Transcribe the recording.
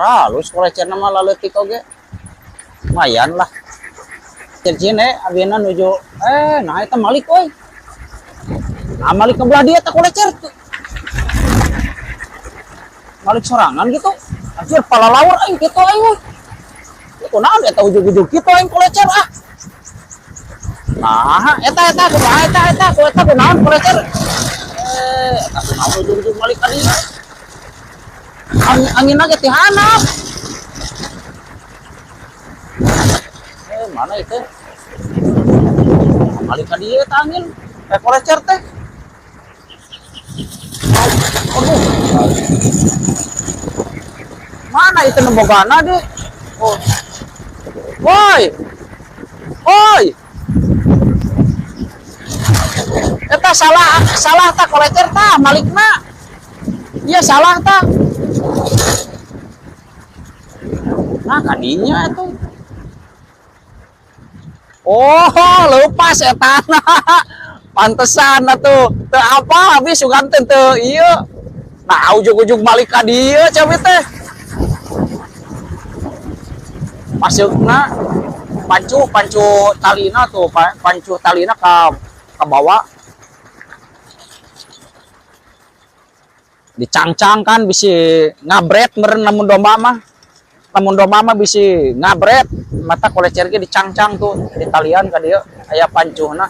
Halus kolecerna mah, laleutik oge. Lumayan lah. Cina abina nuju nah eta malik euy. Nah, malik ke belah dia teh kolecer tuh. Malik sorangan gitu. Anjir, palalaur aing kitu aing euy. Kunaon eta ujug-ujug kitu aing kolecer ah. Nah, eta eta kumaha eta eta ku eta kunaon kolecer? Eta kunaon ujug-ujug malik ka dieu? Angin angin ge ti handap. Mana itu? Malik ka dieu eta angin. Kolecer teh. Aduh. Mana itu nu bogana deh? Oh. Woi. Woi. Eta salah salah tah kolecer tah malikna. Iya, salah tah. Nah, kadinya itu. Oh, lepas eta. Pantesan atuh. Teu apa habis sugan teh teu ieu. Nah, ujug-ujug balik ka dieu cabe teh. Masukna pancu pancu talina tuh, pancu talina ka bawah. Dicangcang kan bisi ngabret meureun lamun domba mah. Lamun domba mah bisi ngabret, mata kolecer ge dicangcang tuh di talian ka dieu aya pancuhna.